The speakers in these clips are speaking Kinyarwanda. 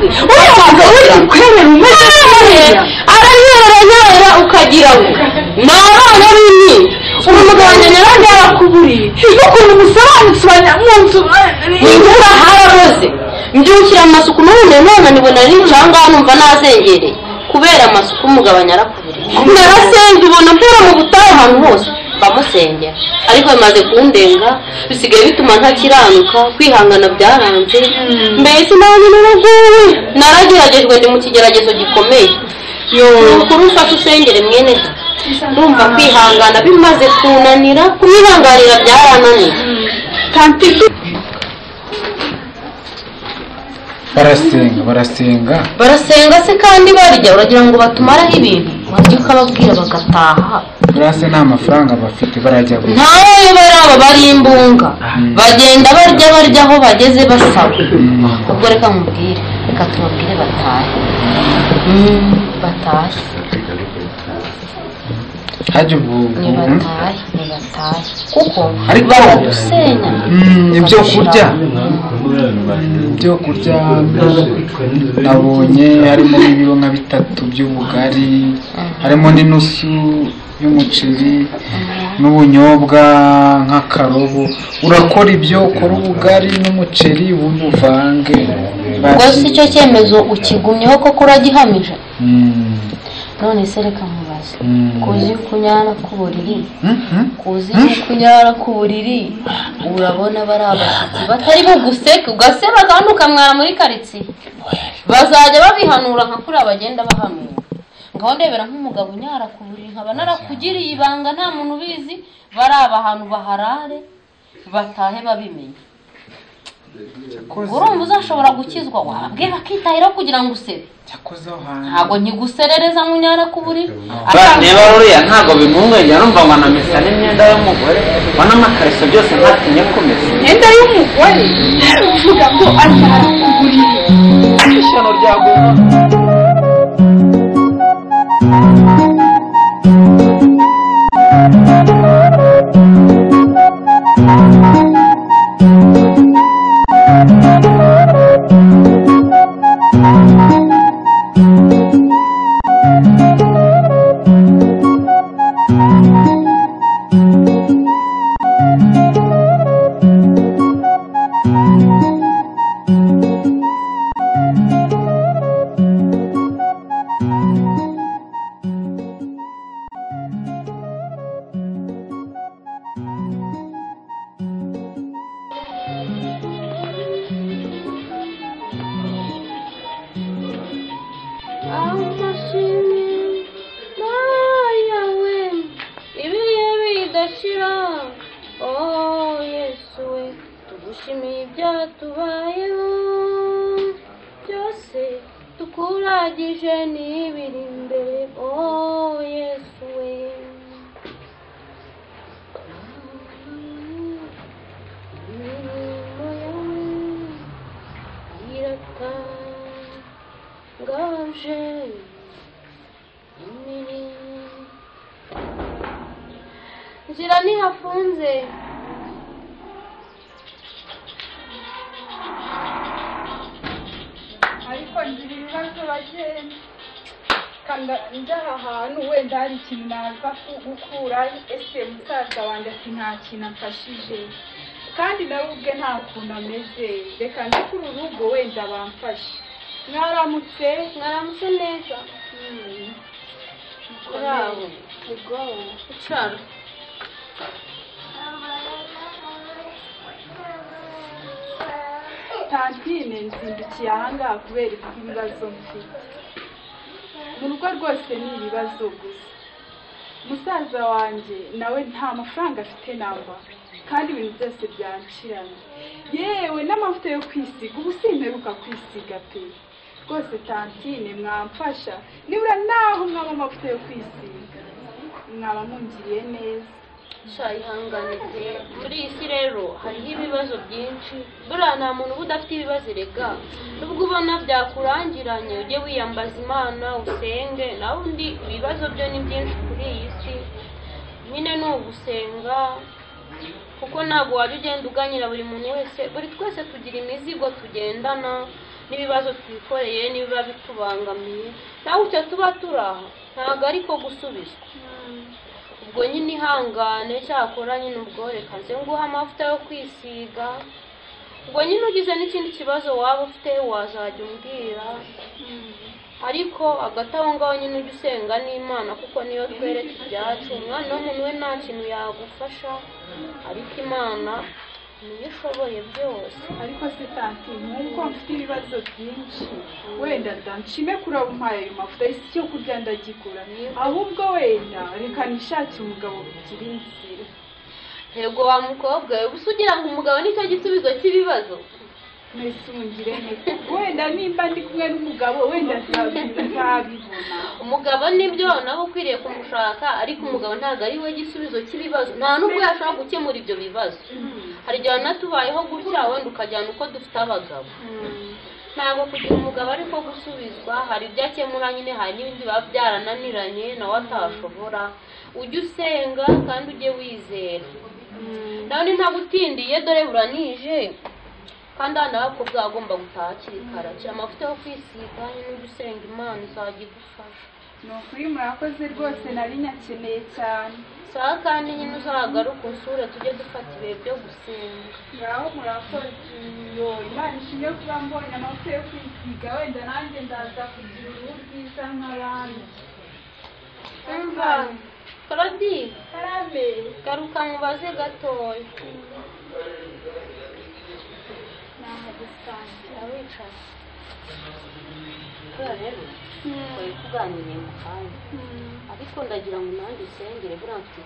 Amatwi uri umeze aranyerera ukagira ngo ni abana b'impinja. Umugabo wanjye nyarandi yarakuburiye n'ukuntu musobanukiranya mu nzu. Imvura haraboze, mbyukira amasuku none none nibona nicaye ngaha numva nazengereye kubera amasuku. Umugabo yarakuburiye, narasenze ubona mpora mu butayu ahantu hose bamusengera, ariko bimaze kundenga, bisigaye bituma ntakiranuka, kwihangana byaranze. Mbese nawe naraguwe, narageragejwe, ndi mu kigeragezo gikomeye. Ukuri ufashe usengere mwene da, ndumva kwihangana bimaze kunanira, kumwihanganira byarananiye. Tanti. Barasenga, barasenga. Barasenga se kandi barya? Uragira ngo batumaraho ibintu? Wajya ukababwira bagataha. Burase nta mafaranga bafite, barajya gusa. Ntayo, bari aba bari imbunga, bagenda barya, barya aho bageze basaba. Ubwo reka nkubwire, reka tubabwire batahe. Batahe. Hajya ubu Nibatahe, nibatahe kuko Ariko- baradusenya. Ibyo kurya, ibyo kurya nabonye harimo ibiro nka 3 by'ubugari, harimo n'inusu y'umuceri n'ubunyobwa nk'akarobo. Urakora ibyo, ukora ubugari n'umuceri, ubundi uvange. Ubwo si icyo cyemezo ukigumyeho koko, uragihamije? Mm. None se reka nkubaze, Mm. kuzi kunyara ku buriri, Mhm. kuzi kunyara ku buriri, urabona bari abashyitsi batari buguseke ugaseba kandi ukamwara muri karitsiye? Bazajya babihanura nka kuriya bagenda bahanura. Ngaho ndebera nk'umugabo unyara ku buriri, nkaba narakugiriye ibanga nta muntu ubizi, bari aba hantu baharare batahe babimenye. Cyakoze- Urumva uzashobora gukizwa? Wababwira bakitahira kugira ngo usebe? Cyakoze aho hantu. Ntabwo nkiguserereza ngo unyara ku buriri. Niba ruriya ntabwo bimungenge, arumva ngo anamesa n'imyenda y'umugore ngo n'amakariso byose ntatinye kumesa. Imyenda y'umugore, uvuga ngo anyara ku buriri? Ishyano ryaguye. Amashimwe yawe ibihe bidashira, oh Yesu we, tugushimiye ibyatubayeho byose, tukuragije n'ibiri imbere, oh Yesu we. Imirimo yawe iratangaje, imirimo nzira ntihafunze. Ariko ngira ibibazo bagenda kanda njya aha hantu, wenda hari ikintu naza gukura. Ese musaza wanjye ati nta kintu amfashije, kandi nawe ubwe nta kuntu ameze. Reka nze kuri uru rugo, wenda bamfashe. Mwaramutse? Mwaramutse neza. Uraho? Yego. Icara. Tantine, nzindukiye ahangaha kubera ibibazo mfite mu rugo. Rwose ni ibibazo gusa. Musaza wanjye nawe nta mafaranga afite namba, kandi ibintu byose byanciranye, yewe n'amavuta yo kwisiga ubu simperuka kwisiga pe. Rwose tantine, mwamfasha nibura naho mwaba amavuta yo kwisiga, mwaba mungiriye neza. Sha, ihangane pe. Muri iyi si rero hariho ibibazo byinshi. Buriya nta muntu uba udafite ibibazo erega. Nubwo ubona byakurangiranye, ujye wiyambaza Imana, usenge. Nawe undi ibibazo byo ni byinshi kuri iyi si, nyine ni ugusenga, kuko ntabwo wajya ugenda uganyira buri muntu wese. Buri twese tugira imizigo tugendana. n'ibibazo twikoreye n'ibiba bitubangamiye nawe icyo tuba turaha ntabwo ariko gusubizwa ubwo nyine ihangane cyakora nyine ubwo reka nze nguhe amavuta yo kwisiga ubwo nyine ugize n'ikindi kibazo waba ufite wazajya umbwira ariko hagati aho ngaho nyine ujya usenga n'Imana kuko niyo twereka ibyacu umwana w'umuntu we nta kintu yagufasha ariko Imana niyo ishoboye byose ariko se tanti nkuko mfite ibibazo byinshi wenda nshime kuraba umpaye ayo mavuta isi cyo kurya ndagikura ahubwo wenda reka nishakire umugabo bigira inzira yego wa mukobwa we gusa ugira ngo umugabo nicyo gisubizo cy'ibibazo mbese umugire wenda nimba ndi kumwe n'umugabo wenda nzabibona umugabo nibyo nawe ukwiriye kumushaka ariko umugabo ntabwo ari we gisubizo cy'ibibazo nta n'ubwo yashobora gukemura ibyo bibazo hari igihe wanatubayeho gutya wenda ukajyana uko dufite abagabo ntabwo kugira umugabo ariko gusubizwa hari ibyo akemura nyine hari n'ibindi biba byarananiranye nawe atashobora ujye usenga kandi ujye wizera nawe ntagutindiye dore buranije kandi hano abakobwa agomba gutaha hakiri kare akira amavuta yo kwisiga nyine ujye usenga Imana izajya igufasha ni ukuri murakoze rwose nari nyakeneye cyane sawa kandi nyine uzagaruke unsure tujye dufata ibihe byo gusenga ngaho murakoze yo Imana ishimwe kuba mbonye amavuta yo kwisiga wenda nanjye ndaza kugira uruhu rwiza nk'abandi Claudine karame garuka mubaze gatoya wicaye kubera rero twari tuganiriye mu kanya ariko ndagira ngo nanjye usengere buriya mfite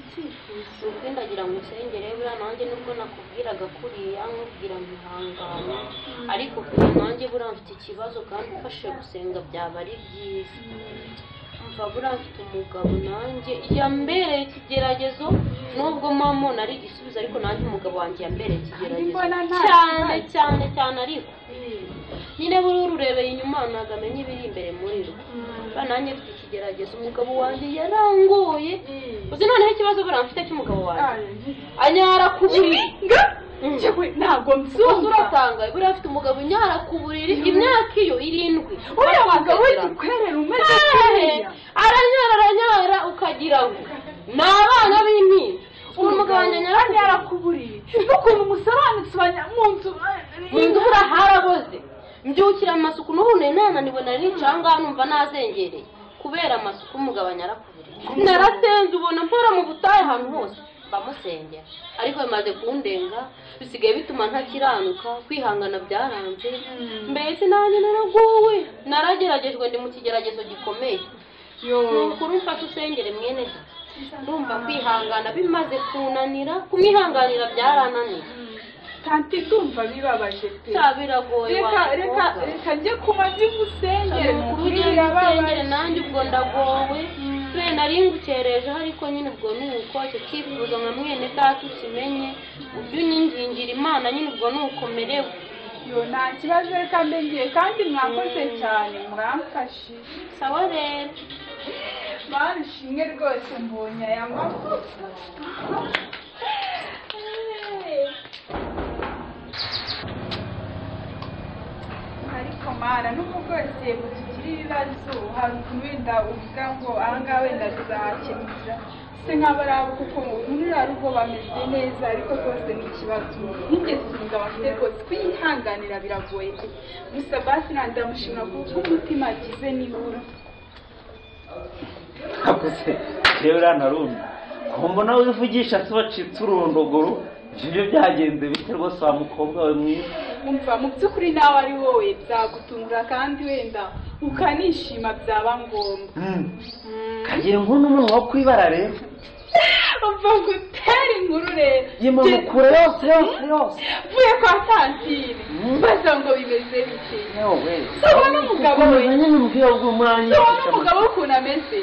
icyifuzo ni ndagira ngo usengere buriya nanjye nubwo nakubwiraga kuriya nkubwira ntihangane ariko nanjye buriya mfite ikibazo kandi ufashe gusenga byaba ari byiza mva buriya mfite umugabo nanjye yambereye ikigeragezo nubwo mama ari igisubizo ariko nanjye umugabo wanjye yambereye ikigeragezo cyane cyane cyane ariko nyine buriya ururebeye inyuma ntabwo amenya ibiri imbere muri rwo buriya nanjye mfite ikigeragezo umugabo wanjye yarangoye uzi noneho ikibazo buriya mfite cy'umugabo wanjye anyara ku buriri Njyewe ntabwo mbyumva uratanga buriya afite umugabo unyara ku buriri imyaka iyo 7 uriya mugabo w'igikwerere umeze kuriya aranyara aranyara ukagira ngo ni abana b'impinja umugabo wanjye anyara ku buriri n'ukuntu umusobanutsi mu nzu buriya haraboze mbyukira amasuku n'ubu nananiwe nari nicaye aho ngaho numva nazengereye kubera amasuku umugabo anyara ku buriri narasenze ubona mpora mu butayu ahantu hose bamusengera ariko bimaze kundenga bisigaye bituma ntakiranuka kwihangana byaranze mbese nanjye naraguwe narageragejwe ndi mu kigeragezo gikomeye ni ukuri mfashe usengere mwene ndumva kwihangana bimaze kunanira kumwihanganira byarananiye tanti ndumva bibabaje pe biragoye reka reka reka njye kuba by'umusengere ujye usengere nanjye ubwo ndagowe bene nari ngukerejeho ariko nyine ubwo ni uko icyo cyifuzo nka mwene data ukimenye ujye unyingingira Imana nyine ubwo ni ukomerewe yo nta kibazo reka mbe ngiye kandi mwakoze cyane muramfashije sawa rero barishimwe rwose mbonye aya mavuta ariko mara n'ubwo bwose ngo tugire ibibazo hari ukuntu wenda uvuga ngo ahangaha wenda tuzahakemurira se nk'abarabo kuko muri rugo bameze neza ariko rwose ni ikibazo nk'ingeso umugabo afite rwose kuyihanganira biragoye pe gusa basi ndamushimira kuko umutima agize nibura ntabwo se rero uriya narumye mbona wivugisha se wacitse urundogoro ibyo byagenze bite rwose wa mukobwa we mwiza umva mu by'ukuri nawe ari wowe byagutungura kandi wenda ukanishima byaba ngombwa kagira inkuru n'umuntu wo kwibara rero umva gutera inkuru rero yimamukure yose yose yose mvuye kwa tantine mbaza ngo bimeze bite ubona umugabo we nyine umbwira ubwo ubona umugabo ukuntu ameze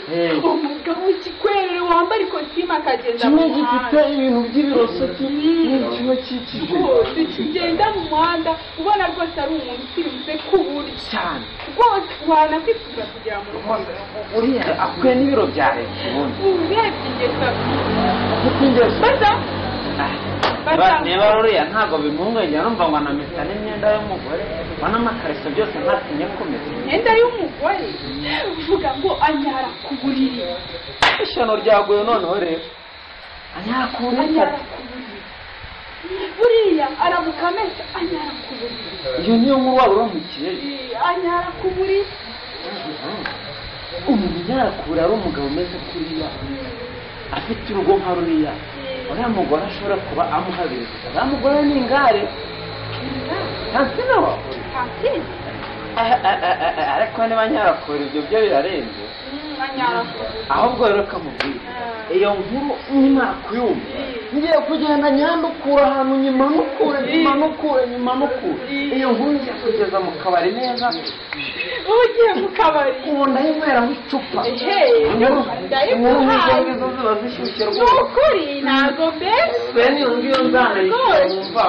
umugabo w'ikikwerere wambara ikositimu akagenda mu kimwe muhanda gifite ibintu by'ibiroso kimwe kikije rwose kigenda mu muhanda ubona rwose ari umuntu usirimutse ku buryo cyane rwose wanakwifuza kugera mu rugo uriya akwiye n'ibiro bya leta ubundi urebye ingeso afite afite ingeso baza Niba ruriya ntabwo bimungenge, numva ngo anamesa n'imyenda y'umugore, ngo n'amakariso byose ntatinye kumesa. Imyenda y'umugore, uvuga ngo anyara ku buriri. Ishyano ryaguye noneho rero. Anyara ku buriri. Anyara ku buriri. Buriya aramuka amesa anyara ku buriri. Iyo niyo nkuru waba uramukiye. Anyara ku buriri. Umuntu unyara ku buriri ari umugabo umeze kuriya, afite urugo nka ruriya, uriya mugore ashobora kuba amuhabiriza. Uriya mugore ni ingare. Kansina wawe. Kansina. Ariko niba nyarakura ibyo byo birarenze. Ahubwo rero kamubwira iyo nkuru nimara kuyumva, ngiye kugenda nyandukura ahantu nyimanukure nyimanukure nyimanukure. Iyo nkuru ngiye kugeza mu kabari neza. Ubu ugiye mu kabari? Ubu ndayinyweraho icupa. Inkuru nk'izo ngizo ziba zishyushye rwose. Ni ukuri ntabwo mbese. Bene iyo ngiyo nzanayishyura wumva.